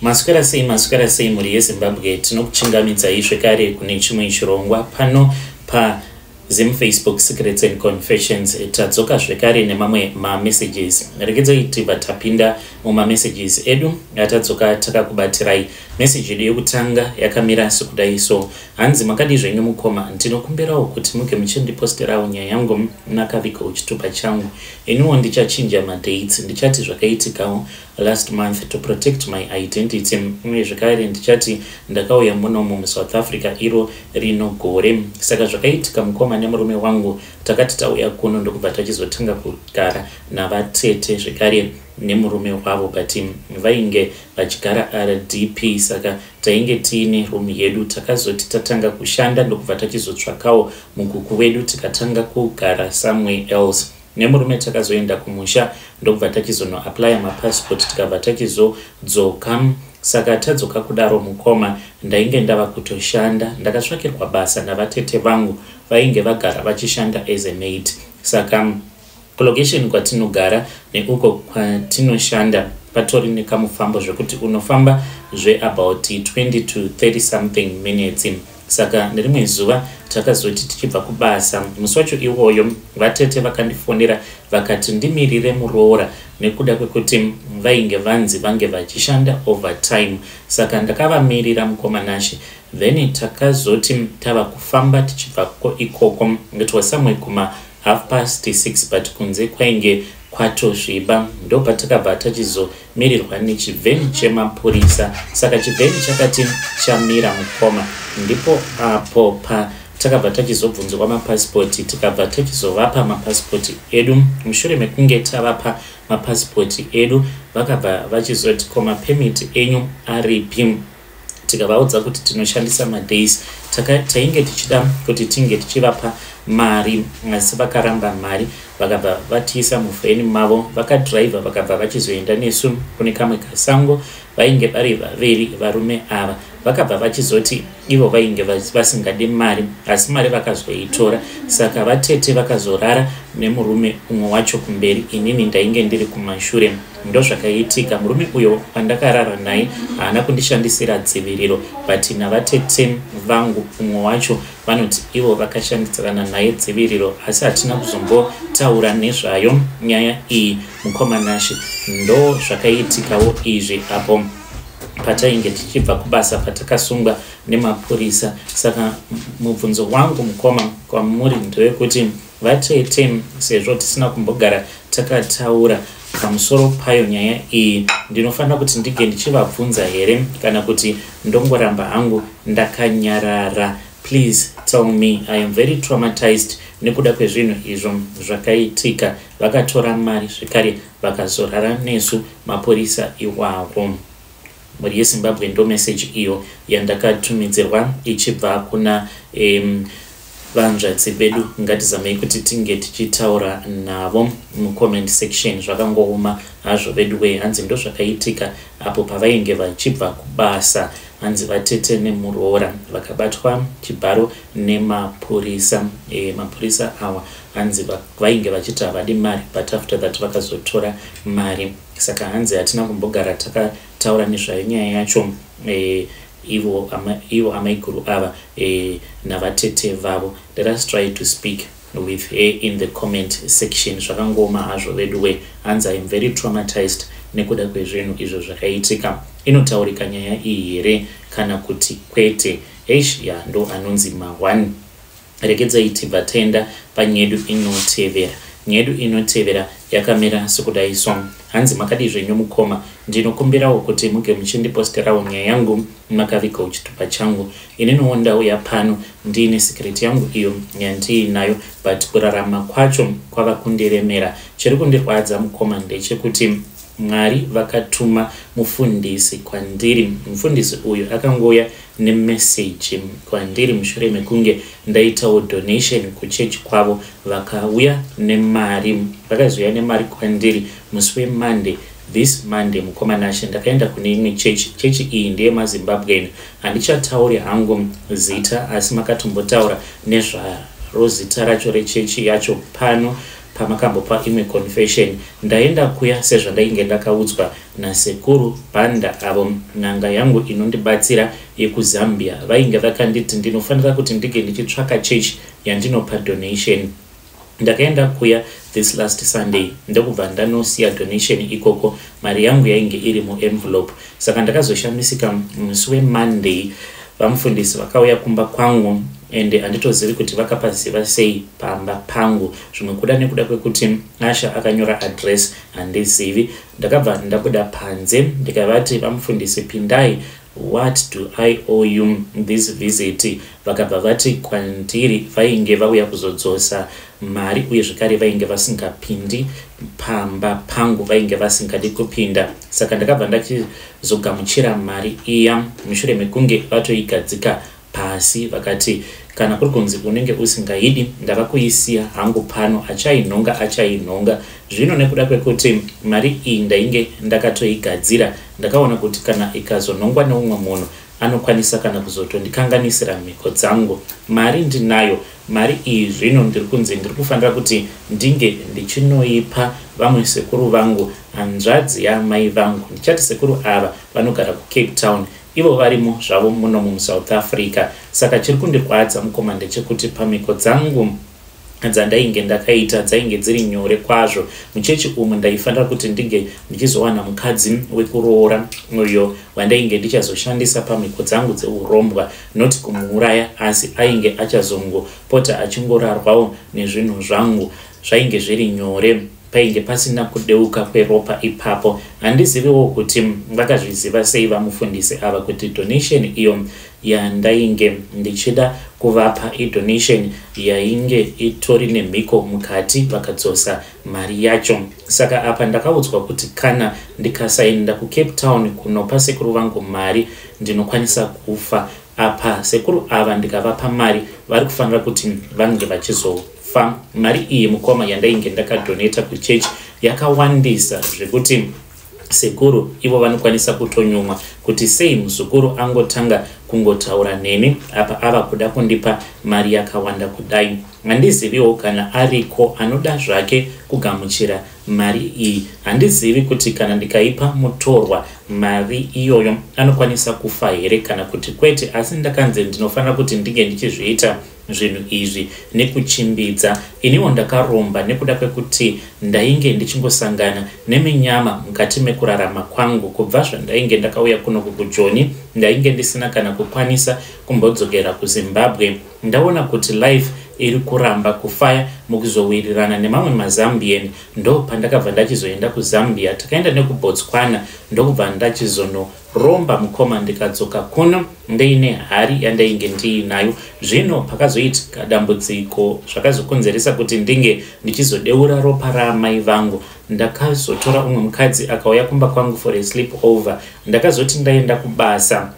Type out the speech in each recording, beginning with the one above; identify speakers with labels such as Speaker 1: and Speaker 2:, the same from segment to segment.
Speaker 1: Maswera sei, maswera sei mhuri yeZimbabwe, tinokuchingamidzai zvekare kune chimwe chirongwa pano pa Zim Facebook Secrets and Confessions. Tadzoka zvekare nemamwe mamessages. Regedzai tibva tapinda mumamessages edu atadzoka takakubatirai. Message yedu yekutanga yakamira sekudai so. Hanzi makadii zvenyu mukoma, ndinokumbirawo kuti muge muchindiposterawo nyaya yangu makavigawo chitupa changu. Iniwo ndichachinja madates, ndichati zvakaitikawo last month to protect my identity uye zvekare ndichati ndakauya munomu muSouth Africa iro rino gore. Saka zvakaitika mukoma nemurume wangu takati tauya kuno ndokubva tachizotanga kugara navatete zvekare nemurume wavo but vainge vachigara RDP saka tainge tiine room yedu. Takazoti tatanga kushanda ndokubva tachizotsvakawo mukuku wedu tikatanga kugara somewhere else. Nemurume takazoenda kumusha ndokubva tachizonoaplya mapassport tikabva tachizodzoka. Saka tadzoka kudaro mukoma ndainge ndava kutoshanda. Ndakatsvakirwa basa navatete vangu vainge vagara vachishanda as a maid. Saka kulocation kwatinogara neuko kwatinoshanda patori nekamufambo zvekuti unofamba zveabout 20 to 30 something minutes. Saka nerimwe zuva takazoti tichibva kubasa musi wacho iwoyo vatete vakandifonera vakati ndimirire muroora nekuda kwekuti vainge vanzi vange vachishanda overtime. Saka ndakavamirira mukoma Nashe, then takazoti tava kufamba tichibva ikoko, it was somewhere kuma 6:30 but kunze kwainge kwatosviba, ndopatakabva tachizomirirwa nechivheni chemapurisa. Saka chivheni chakati chamira mukoma, ndipo apo patakabva tachizobvunzwa mapasipoti, tikabva tachizovapa mapasipoti edu. Mushure mekunge tavapa mapasipoti edu vakabva vachizoti ko mapemiti enyu aripi? Tikavaudza kuti tinoshandisa madays. Tainge tichida kuti tinge tichivapa mari asi vakaramba mari, vakabva vatiisa muvheni mavo vakadhiraivha, vakabva vachizoenda nesu kune kamwe kasango. Vainge vari vaviri varume ava, vakabva vachizoti ivo vainge vasingadi mari asi mari vakazoitora. Saka vatete vakazorara nemurume umwe wacho kumberi, inini ndainge ndiri kumashure. Ndozvakaitika, murume uyo wandakarara naye haana kundishandisira dziviriro, but navatete vangu umwe wacho vanoti ivo vakashandisirana naye dziviriro, asi hatina kuzombotaura nezvayo nyaya iyi mukoma Nashe. Ndo zvakaitikawo izvi apo patainge tichibva kubasa patakasungwa nemapurisa. Saka mubvunzo wangu mukoma kwamuri ndewekuti vatete, sezvo tisina kumbogara takataura pamusoro payo nyaya iyi, ndinofanira kuti ndige ndichivabvunza here kana kuti ndongoramba hangu ndakanyarara? Please tell me, I am very traumatized nekuda kwezvinhu izvo zvakaitika. Vakatora mari zvekare vakazorara nesu mapurisa iwavo. Mhuri yeZimbabwe, ndo meseji iyo yandakatumidzirwa ichibva kuna vanzvadzi vedu. Ngatizamei kuti tinge tichitaura navo mucomment section. Zvakangooma hazvo vedu wee. Hanzi ndo zvakaitika apo pavainge vachibva kubasa, hanzi vatete nemuroora vakabatwa chibharo nemapurisa. Mapurisa awa hanzi vainge vachiti havadi mari, but after that vakazotora mari. Saka hanzi hatina kumbogara takataura nezvayo nyaya yacho ivo amaiguru ava navatete vavo. Let us try to speak with her in the comment section. Zvakangooma hazvo vedu we. Hanzi I am very traumatized nekuda kwezvinhu izvo zvakaitika. Inotaurika nyaya iyi here kana kuti kwete? Eish, ya, ndo anonzi ma1. Regedzai tibva taenda panyedu inotevera. Nyedu inotevera yakamira sekudai so. Hanzi makadii zvenyu mukoma, ndinokumbirawo kuti muge muchindiposterawo nyaya yangu makavigawo chitupa changu. Ininiwo ndauya pano ndiine secret yangu iyo yandiinayo, but kurarama kwacho kwava kundiremera. Chiri kundirwadza mukoma ndechekuti Mwari vakatuma mufundisi kwandiri. Mufundisi uyu akangouya nemeseji kwandiri mushure mekunge ndaitawo donation kuchechi kwavo. Vakauya nemari, vakazouya nemari kwandiri musi weMonday, this Monday mukoma Nashe. Ndakaenda kune imwe chechi. Chechi iyi ndeyemaZimbabwean, handichatauri hangu zita, asi makatombotaura nezvaro zita racho rechechi yacho pano. pamakambopa imwe confession. Ndaenda kuya sezvandainge ndakaudzwa nasekuru Banda avo n'anga yangu inondibatsira yekuZambia. Vainge vakanditi ndinofanira kuti ndinge ndichitsvaka church yandinopa donation. Ndakaenda kuya this last Sunday ndokubva ndanosiya donation ikoko. Mari yangu yainge iri muenvelope, saka ndakazoshamisika musi weMonday vamufundisi vakauya kumba kwangu ende handitozivi kuti vakapaziva sei pamba pangu, zvimwe kuda nekuda kwekuti Asha akanyora address, handizivi. Ndakabva ndabuda panze ndikavati, "Vamufundisi, pindai. What do I owe you this visit?" Vakabva vati kwandiri vainge vauya kuzodzosa mari uye zvekare vainge vasingapindi pamba pangu, vainge vasingadi kupinda. Saka ndakabva ndachizogamuchira mari iya mushure mekunge vatoigadzika pasi. Vakati, "Kana kuri kunzi unenge usingaidi, ndava kuisiya hangu pano, achainhonga achainhonga." Zvino nekuda kwekuti mari iyi ndainge ndakatoigadzira, ndakaona kuti kana ikazonhongwa neumwe munhu anokwanisa kana kuzotondikanganisira mhiko dzangu. Mari ndinayo. Mari iyi zvino ndiri kunzi ndiri kufanira kuti ndinge ndichinoipa vamwe sekuru vangu, hanzvadzi yamai vangu. Ndichati sekuru ava vanogara kuCape Town, ivo varimo zvavo muno muSouth Africa. Saka chiri kundirwadza, mukoma, ndechekuti pamhiko dzangu dzandainge ndakaita dzainge dziri nyore kwazvo. Muchechi umu ndaifanira kuti ndinge ndichizowana mukadzi wekuroora uyo wandainge ndichazoshandisa pamhiko dzangu dzeurombwa, noti kumuuraya, asi ainge achazongopota achingorarwawo nezvinhu zvangu. Zvainge zviri nyore, painge pasina kudeuka kweropa ipapo. Handiziviwo kuti vakazviziva sei vamufundisi ava kuti donation iyo yandainge ndichida kuvapa idonation yainge itori nemhiko mukati, vakadzosa mari yacho. Saka apa ndakaudzwa kuti kana ndikasaenda kuCape Town kunopa sekuru vangu mari, ndinokwanisa kufa. Apa sekuru ava ndikavapa mari, vari kufanira kuti vange vachizofa. Mari iyi, mukoma, yandainge ndakadonata kuchechi yakawandisa zvekuti sekuru ivo vanokwanisa kutonyumwa kuti sei muzukuru angotanga kungotaura neni apa ava kuda kundipa mari yakawanda kudai. Handiziviwo kana ariko anoda zvake kugamuchira mari iyi. Handizivi kuti kana ndikaipa mutorwa mari iyoyo anokwanisa kufa here kana kuti kwete, asi ndakanzi ndinofanira kuti ndinge ndichizviita zvinhu izvi nekuchimbidza. Iniwo ndakaromba nekuda kwekuti ndainge ndichingosangana neminyama mukati mekurarama kwangu. Kubva zvandainge ndakauya kunoku kuJoni, ndainge ndisina kana kukwanisa kumbodzokera kuZimbabwe. Ndaona kuti life iri kuramba kufaya, mukuzowirirana nemamwe maZambian ndo pandakabva ndachizoenda kuZambia. Takaenda nekuBotswana ndokubva ndachizonoromba, mukoma, ndikadzoka kuno ndeine hari yandainge ndiinayo. Zvino pakazoitika dambudziko zvakazokonzeresa kuti ndinge ndichizodeura ropa raamai vangu. Ndakazotora umwe mukadzi akauya kumba kwangu for a sleep over. Ndakazoti ndaenda kubasa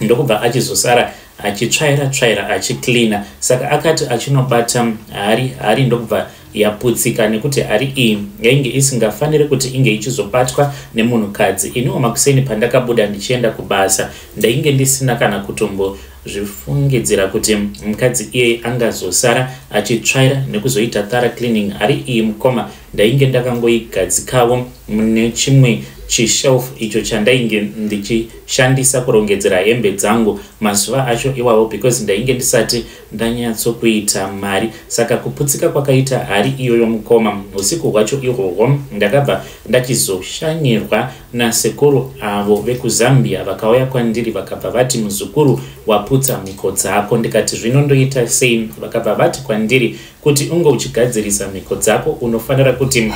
Speaker 1: ndokubva achizosara achitsvaira tsvaira, achicleana. Saka akati achinobata hari, hari ndokubva yaputsika, nekuti hari iyi yainge isingafaniri kuti inge ichizobatwa nemunhukadzi. Iniwo makuseni pandakabuda ndichienda kubasa, ndainge ndisina kana kutombozvifungidzira kuti mukadzi iyeye angazosara achitsvaira nekuzoita thorough cleaning. Hari iyi, mukoma, ndainge ndakangoigadzikawo mune chimwe chishelf icho chandainge ndichishandisa kurongedzera hembe dzangu mazuva acho iwawo, because ndainge ndisati ndanyatsokuita mari. Saka kuputsika kwakaita hari iyoyo, mukoma, usiku hwacho ihwohwo ndakabva ndachizoshanyirwa nasekuru avo vekuZambia. Vakauya kwandiri vakabva vati, "Muzukuru, waputsa mhiko dzako." Ndikati, "Zvino ndoita sei?" Vakabva vati kwandiri, "Kuti unge uchigadzirisa mhiko dzako, unofanira kuti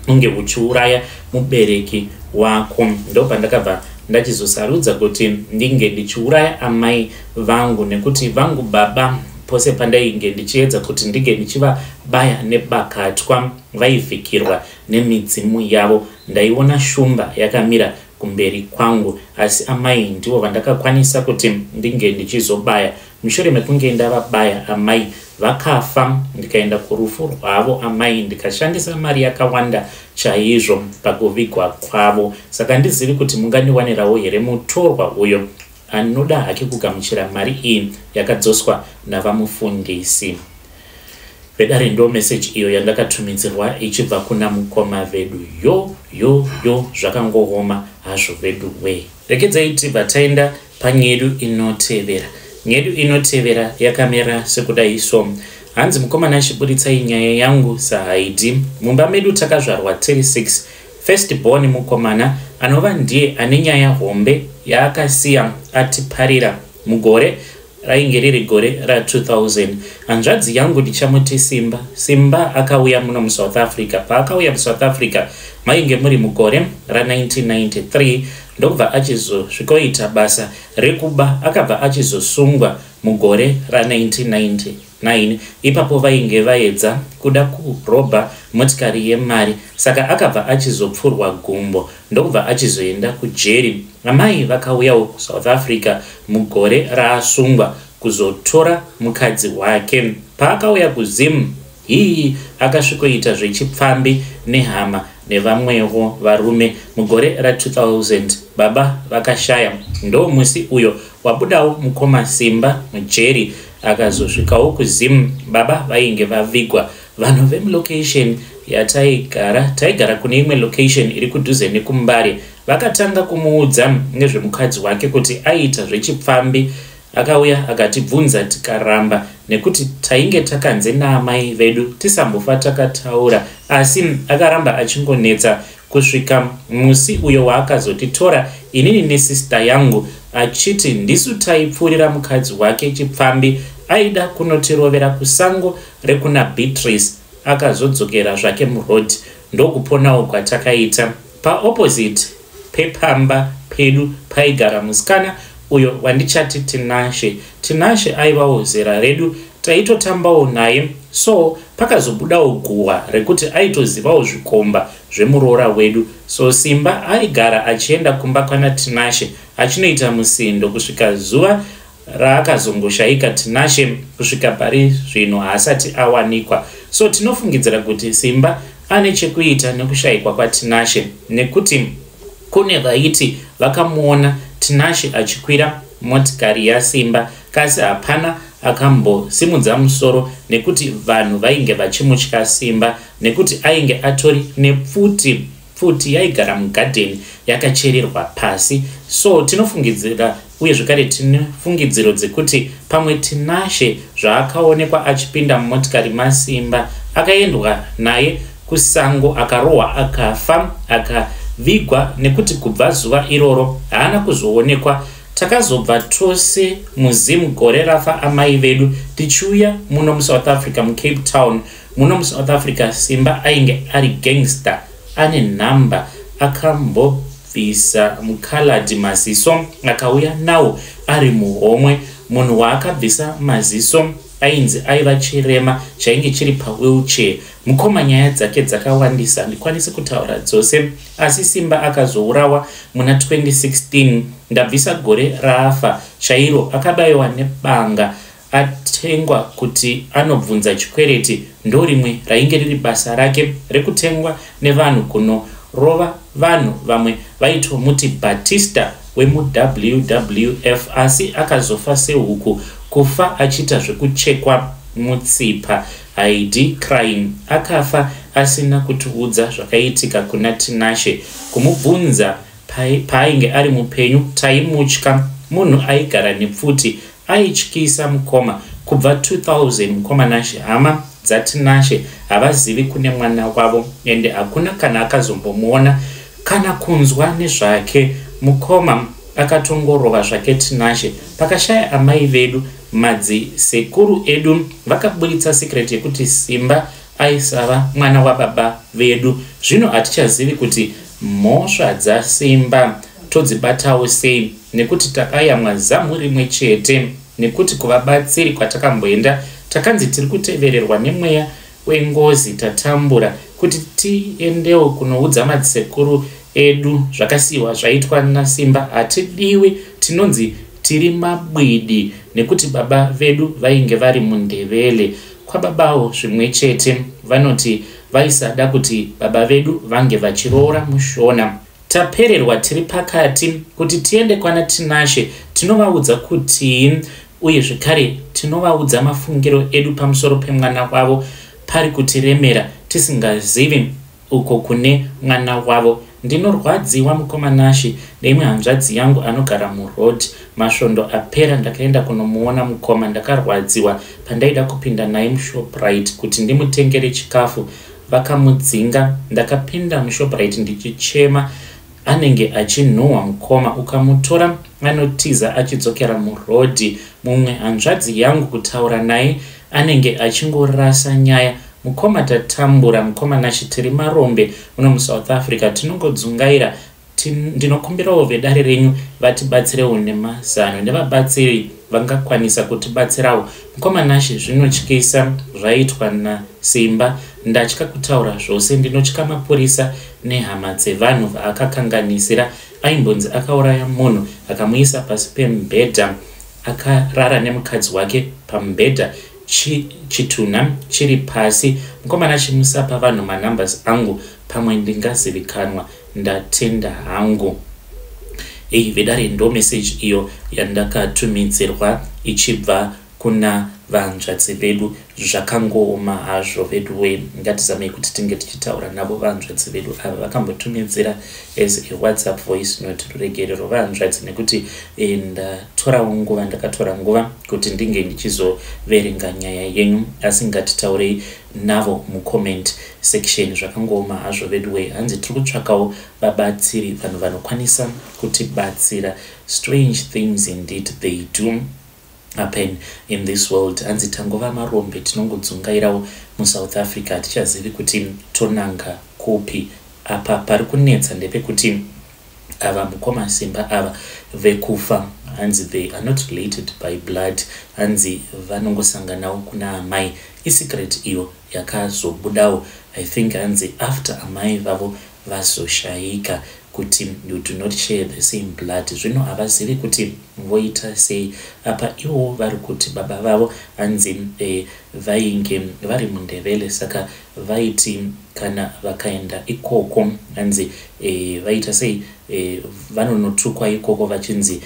Speaker 1: unge uchiuraya mubereki wako." Ndopandakabva ndachizosarudza kuti ndinge ndichiuraya amai vangu, nekuti vangu baba pose pandainge ndichiedza kuti ndinge ndichivabaya nebakatwa, vaivhikirwa nemidzimu yavo. Ndaiona shumba yakamira kumberi kwangu, asi amai ndivo vandakakwanisa kuti ndinge ndichizobaya. Mushure mekunge ndavabaya, amai vakafa, ndikaenda kurufu rwavo amai, ndikashandisa mari yakawanda chaizvo pakuvigwa kwavo. Saka ndizivi kuti mungandiwanirawo here mutorwa uyo anoda hake kugamuchira mari iyi yakadzoswa navamufundisi. Vedare, ndo message iyo yandakatumidzirwa ichibva kuna mukoma vedu. Yo yo yo, zvakangooma hazvo vedu we. Regedzai tibva taenda panyedu inotevera. Nyedu inotevera yakamira sekudai so. Hanzi, "Mukomana, chiburitsai nyaya yangu saHaidi. Mumba medu takazvarwa tiri 6. First born mukomana, anova ndiye ane nyaya hombe yaakasiya atiparira. Mugore rainge riri gore ra2000, hanzvadzi yangu ndichamuti Simba. Simba akauya muno muSouth Africa. Paakauya muSouth Africa mainge muri mugore ra1993, ndokubva achizosvikoita basa rekuba. Akabva achizosungwa mugore ra1999. Ipapo vainge vaedza kuda kurobha motikari yemari, saka akabva achizopfurwa gumbo, ndokubva achizoenda kujeri. Amai vakauyawo kuSouth Africa mugore raasungwa kuzotora mukadzi wake. Paakauya kuZim hii, akasvikoita zvechipfambi nehama nevamwewo varume. Mugore ra2000 baba vakashaya. Ndo musi uyo wabudawo mukoma Simba mujeri, akazosvikawo kuZim baba vainge vavigwa. Vanhu vemulocation yataigara, taigara kune imwe location iri kudhuze nekuMbare, vakatanga kumuudza nezvemukadzi wake kuti aiita zvechipfambi. Akauya akatibvunza, tikaramba nekuti tainge takanze naamai vedu tisambofa takataura. Asi akaramba achingonetsa kusvika musi uyo waakazotitora inini nesista yangu, achiti ndisu taipfuurira mukadzi wake chipfambi. Aida kunotirovera kusango rekuna Beatrice. Akazodzokera zvake muroad, ndokuponawo kwatakaita. Paopposite pepamba pedu paigara musikana uyo wandichati Tinashe. Tinashe aivawo zera redu, taitotambawo naye. So pakazobudawo guhwa rekuti aitozivawo zvikomba zvemuroora wedu. So Simba aigara achienda kumba kwana Tinashe achinoita musindo kusvika zuva raakazongoshayika. Tinashe kusvika pari zvino haasati awanikwa. So tinofungidzira kuti Simba ane chekuita nekushayikwa kwaTinashe, nekuti kune vaiti vakamuona Tinashe achikwira motikari yaSimba, kasi hapana akambosimudza musoro nekuti vanhu vainge vachimutya Simba, nekuti ainge atori nepfuti. Pfuti yaigara mugadheni yakachererwa pasi. So tinofungidzira, uye zvekare tine fungidziro dzekuti pamwe Tinashe zvaakaonekwa achipinda mumotikari maSimba, akaendwa naye kusango, akarohwa, akafa, akavigwa, nekuti kubva zuva iroro haana kuzoonekwa. Takazobva tose muZim gore rafa amai vedu, tichiuya muno muSouth Africa, muCape Town. Muno muSouth Africa Simba ainge ari gangster, ane nhamba. Akambobvisa mukaladhi maziso, akauya nawo ari muhomwe. Munhu waakabvisa maziso ainzi aiva chirema chainge chiri pawheelchair. Mukoma, nyaya dzake dzakawandisa, handikwanisi kutaura dzose, asi Simba akazourawa muna 2016. Ndabvisa gore raafa chairo. Akabayiwa nebanga atengwa kuti anobvunza chikwereti. Ndo rimwe rainge riri basa rake rekutengwa nevanhu kunorova vanhu. Vamwe vaitomuti Batista wemuWWF. Asi akazofa sehuku, kufa achiita zvekuchekwa mutsipa. Haidi crying. Akafa asina kutiudza zvakaitika kuna Tinashe. Kumubvunza paainge ari mupenyu taimutya. Munhu aigara nepfuti, aityisa mukoma. Kubva 2000, mukoma Nashe, hama dzaTinashe havazivi kune mwana wavo, ende hakuna kana akazombomuona kana kunzwa nezvake. Mukoma akatongorova zvake Tinashe. Pakashaya amai vedu, madzisekuru edu vakaburitsa secret yekuti Simba aisava mwana wababa vedu. Zvino hatichazivi kuti mhosva dzaSimba todzibatawo sei, nekuti takayamwa zamu rimwe chete, nekuti kuvabatsiri kwatakamboenda takanzi tiri kutevererwa nemweya wengozi. Tatambura kuti tiendewo kunoudza madzisekuru edu zvakasiyiwa zvaitwa naSimba. Hatidiwi, tinonzi tiri mabwidi nekuti baba vedu vainge vari muNdevele. Kwababawo zvimwe chete, vanoti vaisada kuti baba vedu vange vachiroora muShona. Tapererwa, tiri pakati kuti tiende kwana Tinashe tinovaudza kuti, uye zvekare tinovaudza mafungiro edu pamusoro pemwana wavo. Pari kutiremera tisingazivi uko kune mwana wavo. Ndinorwadziwa mukoma Nashy neimwe hanzvadzi yangu anogara muroad. Masvondo apera ndakaenda kunomuona mukoma ndakarwadziwa pandaida kupinda naye muShoprite kuti ndimutengere chikafu vakamudzinga. Ndakapinda muShoprite ndichichema anenge achinhuhwa mukoma ukamutora anotiza achidzokera muroad. Mumwe hanzvadzi yangu kutaura naye anenge achingorasa nyaya. Mukoma tatambura mukoma Nashy tiri marombe muno muSouth Africa tinongodzungaira. Ndinokumbirawo vedare renyu vatibatsirewo nemazano nevabatsiri vangakwanisa kutibatsirawo. Mukoma Nashy zvinotyisa zvaitwa naSimba ndatya kutaura zvose ndinotya mapurisa nehama dzevanhu vaakakanganisira. Aimbonzi akauraya munhu akamuisa pasi pemubhedha akarara nemukadzi wake pamubhedha chitunha chiri pasi. Mukoma Nashy musapa vanhu manumbers angu pamwe ndingazivikanwa. Ndatenda hangu. Ei vedare ndo message iyo yandakatumidzirwa ichibva kuna vanzvadzi vedu. Zvakangooma hazvo veduwe, ngatizamei kuti tinge tichitaura navo vanzvadzi vedu ava vakambotumidzira as a WhatsApp voice note. Ruregerero vanzvadzi nekuti ndatorawo nguva, ndakatora nguva kuti ndinge ndichizoverenga nyaya yenyu, asi ngatitaurei navo mucomment section. Zvakangooma hazvo veduwe, hanzi tiri kutsvakawo vabatsiri, vanhu vanokwanisa kutibatsira. Strange things indeed they do happen in this world. Hanzi tangova marombe tinongodzungairawo muSouth Africa, hatichazivi kuti tonanga kupi. Apa pari kunetsa ndepekuti ava mukoma Simba ava vekufa, hanzi they are not related by blood, hanzi vanongosanganawo kuna amai. Isecret iyo yakazobudawo, I think hanzi after amai vavo vazoshayika, kuti you do not share the same blood. Zvino havazivi kuti voita sei. Apa ivowo vari kuti baba vavo hanzi vainge vari muNdevele, saka vaiti kana vakaenda ikoko hanzi vaita sei, vanonotukwa ikoko vachinzi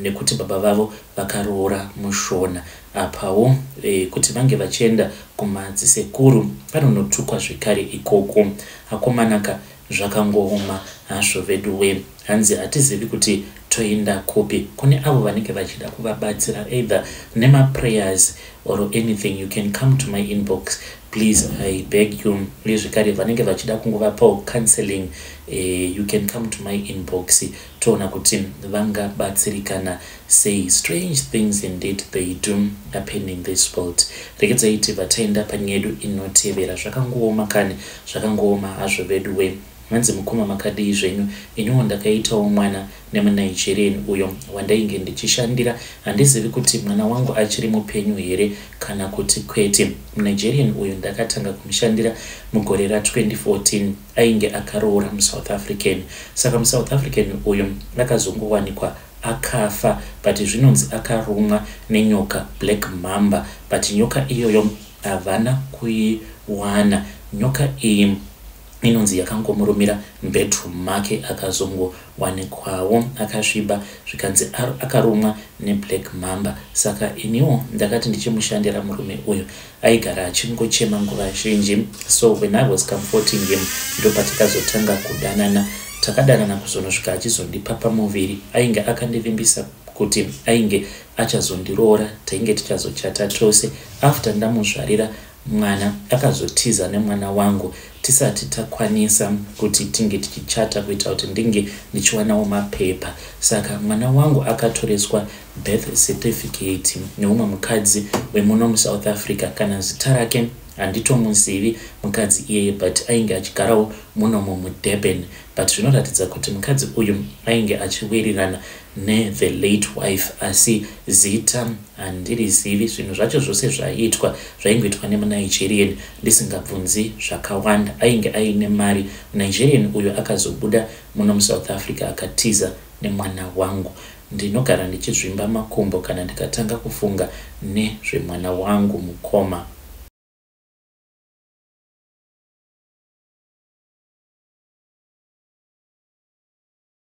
Speaker 1: nekuti baba vavo vakaroora muShona. Apawo kuti vange vachienda kumadzisekuru vanonotukwa zvekare ikoko. Akomanaka, zvakangooma hazvo veduwe, hanzi hatizivi kuti toenda kupi. Kune avo vanenge vachida kuvabatsira either nemaprayers or anything, you can come to my inbox, please, I beg you. Uye zvekare vanenge vachida kungovapawo counseling, you can come to my inbox, toona kuti vangabatsirikana sei. Strange things indeed they do happen in this world. Regedzai tibva taenda panyaya yedu inotevera. Zvakangooma kani, zvakangooma hazvo veduwe. Hanzi mukoma makadii zvenyu? Iniwo ndakaitawo mwana nemuNigerian uyo wandainge ndichishandira. Handizivi kuti mwana wangu achiri mupenyu here kana kuti kwete. MuNigerian uyu ndakatanga kumushandira mugore ra2014. Ainge akaroora muSouth African, saka muSouth African uyu akazongowanikwa akafa, but zvinonzi akarumwa nenyoka, black mamba, but nyoka iyoyo havana kuiwana. Nyoka iyi inonzi yakangomurumira mubedroom make, akazongowanikwawo akasviba, zvikanzi akarumwa neblack mamba. Saka iniwo ndakati ndichimushandira murume uyu aigara achingochema nguva zhinji, so when I was comforting him ndopatakazotanga kudanana. Takadanana kuzonosvika achizondipa pamuviri. Ainge akandivimbisa kuti ainge achazondiroora, tainge tichazochata tose. After ndamuzvarira mwana akazotiza nemwana wangu tisati takwanisa kuti tinge tichichata kuita kuti ndinge ndichiwanawo mapepa. Saka mwana wangu akatoreswa birth certificate neumwe mukadzi wemuno muSouth Africa. Kana zita rake handitomuzivi mukadzi iyeye, but ainge achigarawo munomo muDurban, but zvinoratidza kuti mukadzi uyu ainge achiwirirana nethe late wife, asi zita handirizivi. Zvinhu zvacho zvose zvaiitwa zvaingoitwa nemuNigerian ndisingabvunzi zvakawanda. Ainge aine mari muNigerian uyu. Akazobuda muno muSouth Africa akatiza nemwana wangu. Ndinogara ndichizvimba makumbo kana ndikatanga kufunga nezvemwana wangu mukoma.